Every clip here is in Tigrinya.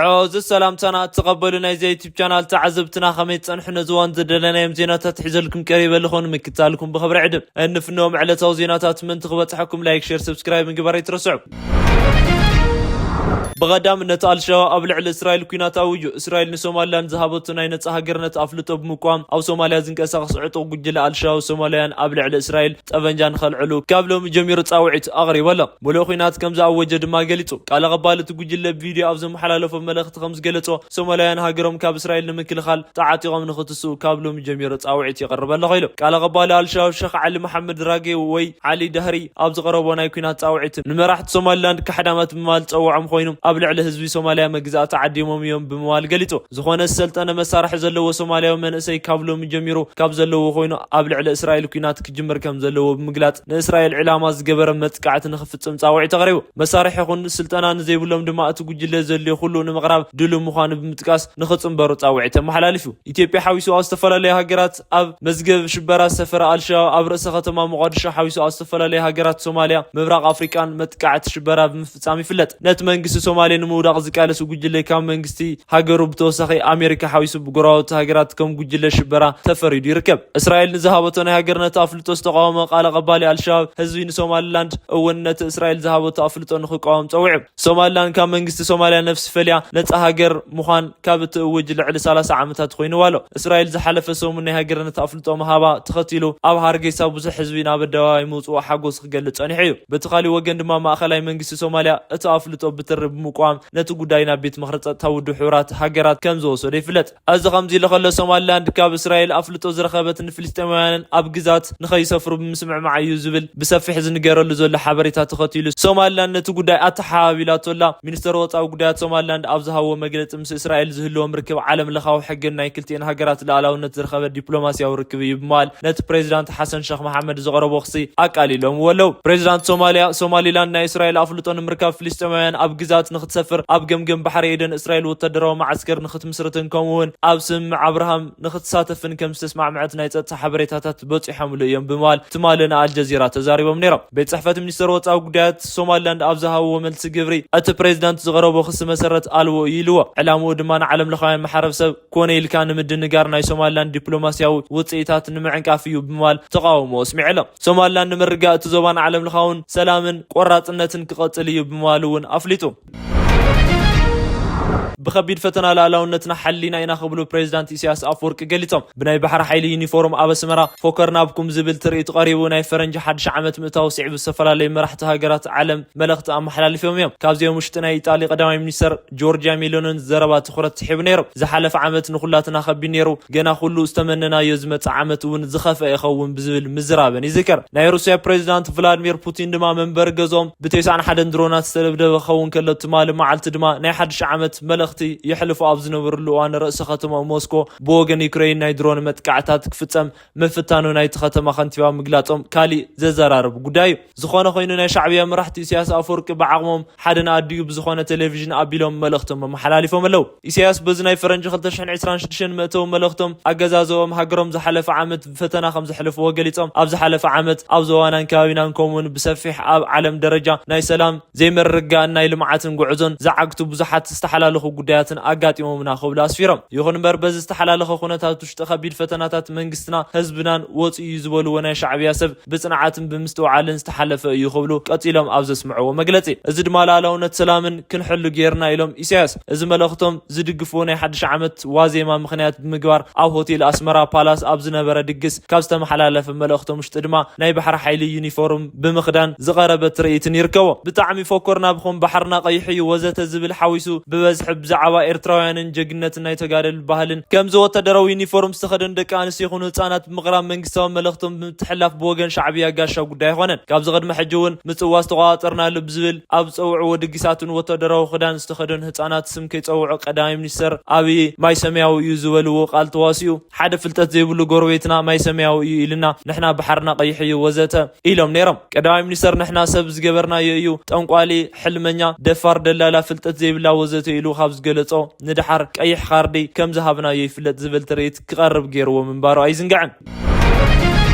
ዐወዚ ሰላምታና እትቐበሉ ናይዚ ዩቲብ ቻናል ተዓዘብትና ከመይ ጸንሑ? ነዚ እዋን ዝደለናዮም ዜናታት ሒዘልኩም ቀሪበ ኣለኹ። ንምክታልኩም ብኽብሪ ዕድም። እንፍንዎም ዕለታዊ ዜናታት ምእንቲ ክበጽሐኩም ላይክ፣ ሼር፣ ሰብስክራይብ ምግባር ኣይትረስዑ። ብቐዳምነት ኣልሸባብ ኣብ ልዕሊ እስራኤል ኲናት ኣውጁ። እስራኤል ንሶማልላንድ ዝሃበቶ ናይ ነጻ ሃገርነት ኣፍልጦ ብምቋም ኣብ ሶማልያ ዝንቀሳቐስ ዕጡቕ ጉጅለ ኣልሸባብ ሶማልያውያን ኣብ ልዕሊ እስራኤል ጠበንጃ ንኸልዕሉ ካብ ሎሚ ጀሚሩ ጻውዒት ኣቕሪቡ ኣሎ። ሙሉእ ኲናት ከም ዝኣወጀ ድማ ገሊጹ። ቃል ኣቐባሊ እቲ ጉጅለ ብቪድዮ ኣብ ዘመሓላለፎ መልእኽቲ ከም ዝገለጾ፣ ሶማልያውያን ሃገሮም ካብ እስራኤል ንምክልኻል ተዓጢቖም ንኽትስኡ ካብ ሎሚ ጀሚሩ ጻውዒት የቕርብ ኣለኹ ኢሉ። ቃል ኣቐባሊ ኣልሸባብ ሸኽ ዓሊ መሓመድ ራጌ ወይ ዓሊ ዳህሪ ኣብ ዝቐረቦ ናይ ኲናት ጻውዒት፣ ንመራሕቲ ሶማሊላንድ ካሕዳማት ብምባል ጸውዖም ኮይኑ፣ ኣብ ልዕሊ ህዝቢ ሶማልያ መግዛእቲ ዓዲሞም እዮም ብምባል ገሊጹ። ዝኾነ ዝሰልጠነ መሳርሒ ዘለዎ ሶማልያዊ መንእሰይ ካብ ሎሚ ጀሚሩ ካብ ዘለዎ ኮይኑ፣ ኣብ ልዕሊ እስራኤል ኲናት ክጅምር ከም ዘለዎ ብምግላጽ፣ ንእስራኤል ዕላማ ዝገበረ መጥቃዕቲ ንኽፍጽም ጻውዒት ኣቕሪቡ። መሳርሒ ይኹን ስልጠና ንዘይብሎም ድማ እቲ ጉጅለ ዘድልዮ ኩሉ ንምቕራብ ድሉው ምዃኑ ብምጥቃስ፣ ንኽጽንበሩ ጻውዒት ኣመሓላሊፉ። ኢትዮጵያ ሓዊሱ ኣብ ዝተፈላለዩ ሃገራት ኣብ መዝገብ ሽበራ ዝሰፈረ ኣልሸባብ፣ ኣብ ርእሰ ከተማ ሞቓዲሾ ሓዊሱ ኣብ ዝተፈላለዩ ሃገራት ሶማልያ፣ ምብራቕ ኣፍሪቃን መጥቃዕቲ ሽበራ ብምፍጻም ይፍለጥ። ነቲ መንግስቲ ሶማሌ ንምውዳቕ ዝቃለስ ጉጅለ ካብ መንግስቲ ሃገሩ ብተወሳኺ ኣሜሪካ ሓዊሱ ብጎረባብቲ ሃገራት ከም ጉጅለ ሽበራ ተፈሪዱ ይርከብ። እስራኤል ንዝሃበቶ ናይ ሃገርነት ኣፍልጦ ዝተቃወመ ቃል ኣቐባሊ ኣልሸባብ፣ ህዝቢ ንሶማሊላንድ እውን ነቲ እስራኤል ዝሃበቶ ኣፍልጦ ንኽቃወም ጸዊዑ። ሶማሊላንድ ካብ መንግስቲ ሶማልያ ነፍሲ ፈልያ ነጻ ሃገር ምዃን ካብ እትእውጅ ልዕሊ ሰላሳ ዓመታት ኮይንዋ ኣሎ። እስራኤል ዝሓለፈ ሰሙን ናይ ሃገርነት ኣፍልጦ ምሃባ ተኸቲሉ፣ ኣብ ሃርጌሳ ብዙሕ ህዝቢ ናብ ኣደባባይ ምውጽኡ ሓጎስ ክገልጽ ጸኒሑ እዩ። በቲ ካሊእ ወገን ድማ ማእኸላይ መንግስቲ ሶማልያ እቲ ኣፍልጦ ብትሪ ብምቋም ነቲ ጉዳይ ናብ ቤት ምኽሪ ጸጥታ ውድብ ሕቡራት ሃገራት ከም ዝወሰዶ ይፍለጥ። እዚ ከምዚ ኢሉ ከሎ፣ ሶማሊላንድ ካብ እስራኤል ኣፍልጦ ዝረኸበት ንፍልስጤማውያንን ኣብ ግዛት ንኸይሰፍሩ ብምስምዕማዕ እዩ ዝብል ብሰፊሕ ዝንገረሉ ዘሎ ሓበሬታ ተኸቲሉ፣ ሶማሊላንድ ነቲ ጉዳይ ኣተሓባቢላቶ ኣላ። ሚኒስተር ወጻኢ ጉዳያት ሶማሊላንድ ኣብ ዝሃብዎ መግለጺ፣ ምስ እስራኤል ዝህልዎም ርክብ ዓለም ለኻዊ ሕግን ናይ ክልቲኤን ሃገራት ልኣላውነት ዝረኸበ ዲፕሎማሲያዊ ርክብ እዩ ብምባል ነቲ ፕሬዚዳንት ሓሰን ሸኽ መሓመድ ዝቐረቦ ክሲ ኣቃሊሎምዎ ኣለዉ። ፕሬዚዳንት ሶማልያ፣ ሶማሊላንድ ናይ እስራኤል ኣፍልጦ ንምርካብ ፍልስጤማውያን ኣብ ግዛት ንኽትሰፍር ኣብ ገምገም ባሕሪ ኤደን እስራኤል ወታደራዊ መዓስከር ንኽትምስርትን ከምኡ እውን ኣብ ስምምዕ ኣብርሃም ንኽትሳተፍን ከም ዝተስማዕመዐት ናይ ጸጥታ ሓበሬታታት በጺሖምሉ እዮም ብምባል ትማሊ ንኣልጀዚራ ተዛሪቦም ነይሮም። ቤት ጽሕፈት ሚኒስተር ወጻኢ ጉዳያት ሶማሊላንድ ኣብ ዝሃብዎ መልሲ ግብሪ፣ እቲ ፕሬዚዳንት ዝቐረቦ ክሲ መሰረት ኣልቦ እዩ ኢልዎ። ዕላምኡ ድማ ንዓለም ለኻውያን ማሕበረሰብ ኮነ ኢልካ ንምድንጋር ናይ ሶማሊላንድ ዲፕሎማሲያዊ ውጽኢታት ንምዕንቃፍ እዩ ብምባል ተቃውሞ ኣስሚዑ ኣሎ። ሶማሊላንድ ንምርግጋእ እቲ ዞባን ዓለም ለኻውን ሰላምን ቆራጽነትን ክቐጽል እዩ ብምባል እውን ኣፍሊጡ። ብኸቢድ ፈተና ልኣላውነትና ሓሊና ኢና ክብሉ ፕሬዚዳንት ኢሳያስ ኣፈወርቂ ገሊጾም። ብናይ ባሕሪ ሓይሊ ዩኒፎርም ኣብ ኣስመራ ፎከርናብኩም ዝብል ትርኢት ቀሪቡ፣ ናይ ፈረንጂ ሓድሽ ዓመት ምእታው ስዒቡ ዝተፈላለዩ መራሕቲ ሃገራት ዓለም መልእኽቲ ኣመሓላሊፎም እዮም። ካብዚኦም ውሽጢ ናይ ኢጣሊ ቀዳማይ ሚኒስተር ጆርጂያ ሜሎንን ዘረባ ትኹረት ሒቡ ነይሩ። ዝሓለፈ ዓመት ንኹላትና ከቢድ ነይሩ፣ ገና ኩሉ ዝተመነናዮ ዝመጽእ ዓመት እውን ዝኸፍአ ይኸውን ብዝብል ምዝራበን ይዝከር። ናይ ሩስያ ፕሬዚዳንት ቭላድሚር ፑቲን ድማ መንበሪ ገዝኦም ብተስዓን ሓደን ድሮናት ዝተደብደበ ክኸውን ከሎ፣ ትማሊ መዓልቲ ድማ ናይ ሓድሽ ዓመት መልእኽቲ የሕልፉ ኣብ ዝነበሩሉ እዋን፣ ርእሰ ከተማ ሞስኮ ብወገን ዩክሬን ናይ ድሮን መጥቃዕታት ክፍጸም ምፍታኑ ናይቲ ከተማ ከንቲባ ምግላጾም ካሊእ ዘዘራርብ ጉዳይ እዩ። ዝኾነ ኮይኑ፣ ናይ ሻዕብያ መራሕቲ ኢሳያስ ኣፈወርቂ ብዓቕሞም ሓደ ንኣዲኡ ብዝኾነ ቴሌቪዥን ኣቢሎም መልእኽቶም ኣመሓላሊፎም ኣለዉ። ኢሳያስ በዚ ናይ ፈረንጂ ክልተ ሽሕን ዕስራን ሽዱሽተን መእተዊ መልእኽቶም፣ ኣገዛዝኦም ሃገሮም ዝሓለፈ ዓመት ብፈተና ከም ዘሕለፍዎ ገሊጾም፣ ኣብ ዝሓለፈ ዓመት ኣብ ዞባናን ከባቢናን ከምኡውን ብሰፊሕ ኣብ ዓለም ደረጃ ናይ ሰላም፣ ዘይምርግጋእን ናይ ልምዓትን ጉዕዞን ዝዓግቱ ብዙሓት ዝተሓላለኹ ጉዳያትን ኣጋጢሞምና ክብሉ ኣስፊሮም። ይኹን እምበር፣ በዚ ዝተሓላለኸ ኩነታት ውሽጢ ከቢድ ፈተናታት መንግስትና ህዝብናን ወፂኡ እዩ ዝበልዎ ናይ ሻዕብያ ሰብ ብጽንዓትን ብምስትውዓልን ዝተሓለፈ እዩ ክብሉ ቀጺሎም ኣብ ዘስምዕዎ መግለጺ፣ እዚ ድማ ልኣላውነት ሰላምን ክንሕሉ ጌርና ኢሎም ኢሳያስ። እዚ መልእኽቶም ዝድግፍዎ ናይ ሓድሽ ዓመት ዋዜማ ምኽንያት ብምግባር ኣብ ሆቴል ኣስመራ ፓላስ ኣብ ዝነበረ ድግስ ካብ ዝተመሓላለፈ መልእኽቶም ውሽጢ ድማ ናይ ባሕሪ ሓይሊ ዩኒፎርም ብምኽዳን ዝቐረበ ትርኢትን ይርከቦ። ብጣዕሚ ፎኮርና ብኹም፣ ባሕርና ቀይሕ እዩ ወዘተ ዝብል ሓዊሱ ብበዝሒ ብዛዕባ ኤርትራውያንን ጀግንነትን ናይ ተጋደል ባህልን ከምዚ ወታደራዊ ዩኒፎርም ዝተኸደኑ ደቂ ኣንስትዮ ይኹኑ ህጻናት ብምቕራብ መንግስታዊ መልእኽቶም ብምትሕልላፍ ብወገን ሻዕብያ ጋሻ ጉዳይ ኣይኾነን። ካብዚ ቅድሚ ሕጂ እውን ምጽዋ ዝተቆጻጸርናሉ ብዝብል ኣብ ዝጸውዕዎ ድግሳትን ወታደራዊ ክዳን ዝተኸደኑ ህጻናት ስም ከይጸውዑ ቀዳማይ ሚኒስተር ኣብይ ማይ ሰማያዊ እዩ ዝበልዎ ቃል ተዋሲኡ ሓደ ፍልጠት ዘይብሉ ጎረቤትና ማይ ሰማያዊ እዩ ኢልና ንሕና ባሕርና ቀይሕ እዩ ወዘተ ኢሎም ነይሮም። ቀዳማይ ሚኒስተር ንሕና ሰብ ዝገበርናዮ እዩ፣ ጠንቋሊ፣ ሕልመኛ፣ ደፋር፣ ደላላ፣ ፍልጠት ዘይብላ ወዘተ ኢሉ ካብ ዝገለጾ ንደሓር ቀይሕ ካርዲ ከም ዝሃብናዮ ይፍለጥ ዝብል ትርኢት ክቐርብ ገይርዎ ምንባሩ ኣይዝንጋዕን።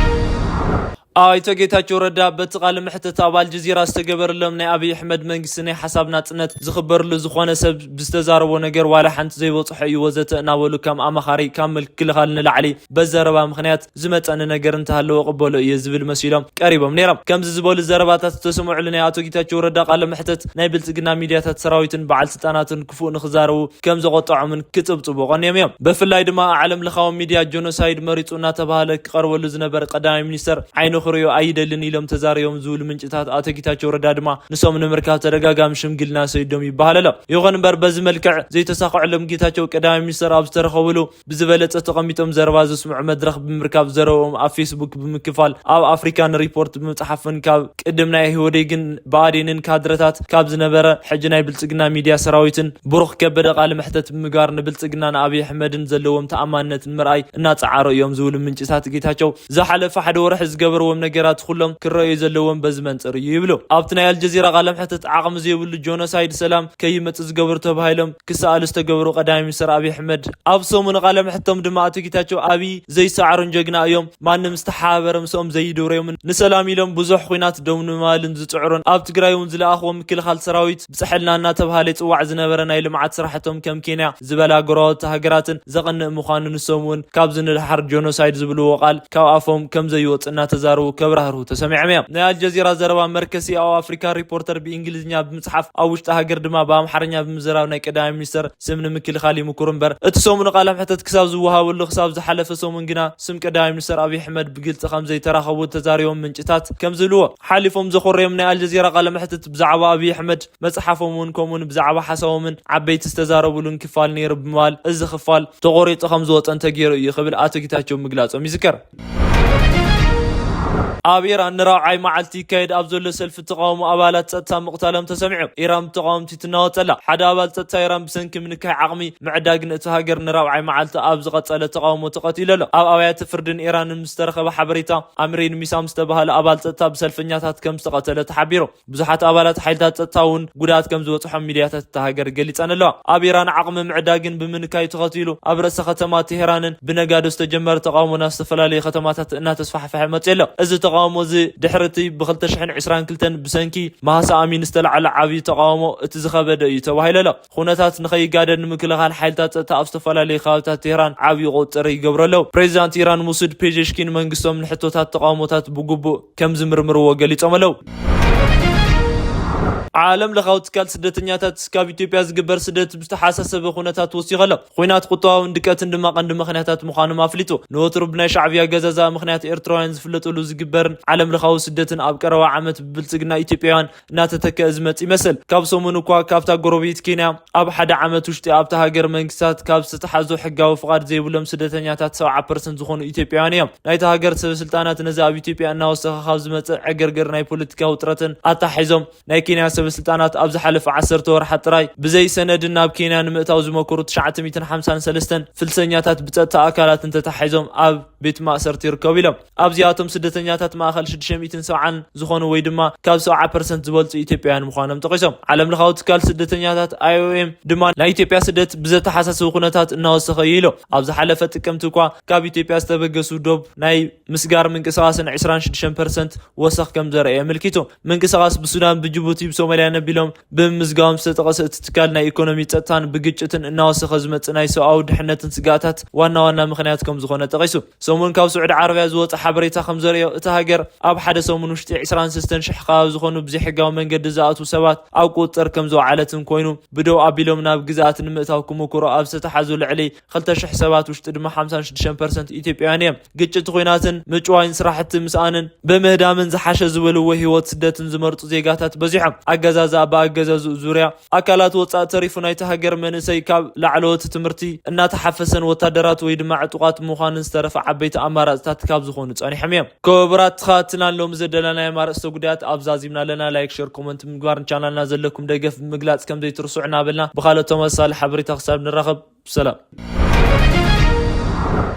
ኣይተ ጌታቸው ረዳ በቲ ቃለ መሕተት ኣብ ኣልጀዚራ ዝተገበረሎም ናይ ኣብይ ኣሕመድ መንግስቲ ናይ ሓሳብ ናጽነት ዝኽበርሉ ዝኾነ ሰብ ብዝተዛረቦ ነገር ዋላ ሓንቲ ዘይበጽሖ እዩ ወዘተ እናበሉ ከም ኣማኻሪ ካብ ምክልኻል ንላዕሊ በዘረባ ምኽንያት ዝመጸኒ ነገር እንተሃለወ ቅበሎ እየ ዝብል መሲሎም ቀሪቦም ነይሮም። ከምዚ ዝበሉ ዘረባታት ዝተሰምዑሉ ናይ ኣቶ ጌታቸው ረዳ ቃለ መሕተት ናይ ብልጽግና ሚዲያታት ሰራዊትን በዓል ስልጣናትን ክፉእ ንኽዛረቡ ከም ዘቆጠዖምን ክጽብጽቡ ቀንዮም እዮም። ብፍላይ ድማ ዓለም ለኻዊ ሚድያ ጆኖሳይድ መሪጹ እናተባህለ ክቐርበሉ ዝነበረ ቀዳማይ ሚኒስተር ዓይኑ ክርእዮ ኣይደልን ኢሎም ተዛሪቦም ዝብሉ ምንጭታት ኣቶ ጌታቸው ረዳ ድማ ንሶም ንምርካብ ተደጋጋሚ ሽምግልና ሰይዶም ይበሃል ኣሎ። ይኹን እምበር በዚ መልክዕ ዘይተሳኽዐሎም ጌታቸው ቀዳማይ ሚኒስተር ኣብ ዝተረኸብሉ ብዝበለጸ ተቐሚጦም ዘረባ ዘስምዑ መድረኽ ብምርካብ ዘረብኦም ኣብ ፌስቡክ ብምክፋል ኣብ ኣፍሪካን ሪፖርት ብምጽሓፍን ካብ ቅድም ናይ ኢህወዴግን ብኣዴንን ካድረታት ካብ ዝነበረ ሕጂ ናይ ብልጽግና ሚድያ ሰራዊትን ብሩኽ ከበደ ቃለ መሕተት ብምግባር ንብልጽግና ንኣብይ ኣሕመድን ዘለዎም ተኣማንነት ንምርኣይ እናጸዓሩ እዮም ዝብሉ ምንጭታት ጌታቸው ዝሓለፈ ሓደ ወርሒ ዝገበርዎም ነገራት ኩሎም ክረኣዩ ዘለዎም በዚ መንጽር እዩ ይብሉ። ኣብቲ ናይ ኣልጀዚራ ቃለ መሕተት ዓቕሚ ዘይብሉ ጆኖሳይድ ሰላም ከይመጽእ ዝገበሩ ተባሂሎም ክሰኣሉ ዝተገበሩ ቀዳማይ ሚኒስትር ኣብይ ኣሕመድ ኣብ ሰሙን ቃለ መሕተቶም ድማ ኣቶ ጌታቸው ኣብይ ዘይሰዓሩን ጀግና እዮም፣ ማንም ዝተሓባበረ ምስኦም ዘይድብረዮምን ንሰላም ኢሎም ብዙሕ ኹናት ደው ንምባልን ዝጽዕሩን ኣብ ትግራይ እውን ዝለኣኽዎ ምክልኻል ሰራዊት ብፅሐልና እናተባሃለ ይፅዋዕ ዝነበረ ናይ ልምዓት ስራሕቶም ከም ኬንያ ዝበላ ጎረባብቲ ሃገራትን ዘቐንእ ምዃኑ ንሶም እውን ካብዚ ንደሓር ጆኖሳይድ ዝብልዎ ቃል ካብ ኣፎም ከም ዘይወፅእ እናተዛረቡ ከብራህርሁ ተሰሚዖም እዮም። ናይ ኣልጀዚራ ዘረባ መርከሲ ኣብ ኣፍሪካ ሪፖርተር ብእንግሊዝኛ ብምፅሓፍ ኣብ ውሽጢ ሃገር ድማ ብኣምሓርኛ ብምዝራብ ናይ ቀዳማይ ሚኒስተር ስም ንምክልኻል ይምክሩ እምበር እቲ ሰሙን ቃለ መሕተት ክሳብ ዝወሃበሉ ክሳብ ዝሓለፈ ሰሙን ግና ስም ቀዳማይ ሚኒስተር ኣብይ ኣሕመድ ብግልፂ ከም ዘይተራኸቡ ተዛሪቦም ምንጭታት ከም ዝብልዎ ሓሊፎም ዘኾረዮም ናይ ኣልጀዚራ ቃለ መሕተት ብዛዕባ ኣብይ ኣሕመድ መፅሓፎም እውን ከምኡውን ብዛዕባ ሓሳቦምን ዓበይቲ ዝተዛረቡሉን ክፋል ነይሩ ብምባል እዚ ክፋል ተቖሪፁ ከም ዝወፀን ተገይሩ እዩ ክብል ኣቶ ጌታቸው ምግላፆም ይዝከር። ኣብ ኢራን ንራብዓይ መዓልቲ ይካየድ ኣብ ዘሎ ሰልፊ ተቃውሞ ኣባላት ጸጥታ ምቕታሎም ተሰሚዑ። ኢራን ብተቃወምቲ ትናወጥ ኣላ። ሓደ ኣባል ጸጥታ ኢራን ብሰንኪ ምንካይ ዓቕሚ ምዕዳግ ንእቲ ሃገር ንራብዓይ መዓልቲ ኣብ ዝቐጸለ ተቃውሞ ተቐቲሉ ኣሎ። ኣብ ኣብያተ ፍርድን ኢራንን ምስ ዝተረኸበ ሓበሬታ ኣምሪን ሚሳም ዝተባህለ ኣባል ጸጥታ ብሰልፈኛታት ከም ዝተቐተለ ተሓቢሩ። ብዙሓት ኣባላት ሓይልታት ጸጥታ እውን ጉድኣት ከም ዝበጽሖም ሚድያታት እታ ሃገር ገሊጸን ኣለዋ። ኣብ ኢራን ዓቕሚ ምዕዳግን ብምንካይ ተኸቲሉ ኣብ ርእሰ ከተማ ቴሄራንን ብነጋዶ ዝተጀመረ ተቃውሞ ናብ ዝተፈላለዩ ከተማታት እናተስፋሕፈሐ መጽኡ ኣሎ። እዚ ተቃውሞ እዚ ድሕሪ እቲ ብ ክልተ ሽሕን ዕስራን ክልተን ብሰንኪ ማህሳ ኣሚን ዝተላዕለ ዓብዪ ተቃውሞ እቲ ዝኸበደ እዩ ተባሂሉ ኣሎ። ኩነታት ንኸይጋደድ ንምክልኻል ሓይልታት ጸጥታ ኣብ ዝተፈላለዩ ከባብታት ቴህራን ዓብዪ ቁጽጥር ይገብሩ ኣለዉ። ፕሬዚዳንት ኢራን ሙሱድ ፔዜሽኪን መንግስቶም ንሕቶታት ተቃውሞታት ብግቡእ ከም ዝምርምርዎ ገሊጾም ኣለዉ። ዓለም ለኻዊ ትካል ስደተኛታት ካብ ኢትዮጵያ ዝግበር ስደት ብዝተሓሳሰበ ኩነታት ወሲኹ ኣሎ። ኹናት ቁጠባውን ድቀትን ድማ ቀንዲ ምኽንያታት ምዃኖም ኣፍሊጡ። ንወትሩ ብናይ ሻዕብያ ገዛዛ ምኽንያት ኤርትራውያን ዝፍለጥሉ ዝግበርን ዓለም ለኻዊ ስደትን ኣብ ቀረባ ዓመት ብብልጽግና ኢትዮጵያውያን እናተተከአ ዝመጽእ ይመስል። ካብ ሰሙን እኳ ካብታ ጎረቤት ኬንያ ኣብ ሓደ ዓመት ውሽጢ ኣብታ ሃገር መንግስታት ካብ ዝተተሓዙ ሕጋዊ ፍቓድ ዘይብሎም ስደተኛታት ሰብዓ ፐርሰንት ዝኾኑ ኢትዮጵያውያን እዮም። ናይታ ሃገር ሰበ ስልጣናት ነዚ ኣብ ኢትዮጵያ እናወሰኸ ካብ ዝመጽእ ዕግርግር ናይ ፖለቲካ ውጥረትን ኣታሒዞም ናይ ኬንያ ሰበ ስልጣናት ኣብ ዝሓለፈ ዓሰርተ ወርሓት ጥራይ ብዘይ ሰነድን ናብ ኬንያ ንምእታው ዝመከሩ ትሽዓተ ሚእትን ሓምሳን ሰለስተን ፍልሰኛታት ብጸጥታ ኣካላት እንተታሒዞም ኣብ ቤት ማእሰርቲ ይርከቡ ኢሎም። ኣብዚኣቶም ስደተኛታት ማእኸል ሽዱሽተ ሚእትን ሰብዓን ዝኾኑ ወይ ድማ ካብ ሰብዓ ፐርሰንት ዝበልጹ ኢትዮጵያውያን ምዃኖም ጠቒሶም። ዓለም ለኻዊ ትካል ስደተኛታት ኣይ ኦ ኤም ድማ ናይ ኢትዮጵያ ስደት ብዘተሓሳስቡ ኩነታት እናወሰኸ እዩ ኢሉ። ኣብ ዝሓለፈ ጥቅምቲ እኳ ካብ ኢትዮጵያ ዝተበገሱ ዶብ ናይ ምስጋር ምንቅስቓስን ዕስራን ሽዱሽተን ፐርሰንት ወሰኽ ከም ዘርአየ ኣመልኪቱ። ምንቅስቓስ ብሱዳን፣ ብጅቡቲ፣ ብሶማልያ ነቢሎም ብምምዝጋቦም ዝተጠቐሰ እቲ ትካል ናይ ኢኮኖሚ ጸጥታን ብግጭትን እናወሰኸ ዝመጽእ ናይ ሰብኣዊ ድሕነትን ስግኣታት ዋና ዋና ምኽንያት ከም ዝኾነ ጠቒሱ። ሰሙን ካብ ስዑዲ ዓረብያ ዝወጸ ሓበሬታ ከም ዘርእዮ እታ ሃገር ኣብ ሓደ ሰሙን ውሽጢ ዕስራን ሰለስተን ሽሕ ከባቢ ዝኾኑ ብዘይሕጋዊ መንገዲ ዝኣትዉ ሰባት ኣብ ቁጽጥር ከም ዘውዓለትን ኮይኑ ብደው ኣቢሎም ናብ ግዝኣት ንምእታው ክምክሩ ኣብ ዝተተሓዙ ልዕሊ ክልተ ሽሕ ሰባት ውሽጢ ድማ ሓምሳን ሽዱሽተን ፐርሰንት ኢትዮጵያውያን እዮም። ግጭት ኹናትን ምጭዋይን ስራሕቲ ምስኣንን ብምህዳምን ዝሓሸ ዝበልዎ ህይወት ስደትን ዝመርጹ ዜጋታት በዚሖም። ኣገዛዝኣ ብኣገዛዝኡ ዙርያ ኣካላት ወጻኢ ተሪፉ ናይታ ሃገር መንእሰይ ካብ ላዕለዎት ትምህርቲ እናተሓፈሰን ወታደራት ወይ ድማ ዕጡቓት ምዃንን ዝተረፈ ዓበይቲ ኣማራጽታት ካብ ዝኾኑ ጸኒሖም እዮም። ክቡራት ተኸታተልትና ሎም ዘደለናዮም ኣርእስተ ጉዳያት ኣብዛ ዚምና ኣለና። ላይክ፣ ሸር፣ ኮመንት ምግባር ንቻናልና ዘለኩም ደገፍ ብምግላጽ ከም ዘይትርስዑ እናበልና ብኻልኦት ተመሳሳሊ ሓበሬታ ክሳብ ንራኸብ ሰላም።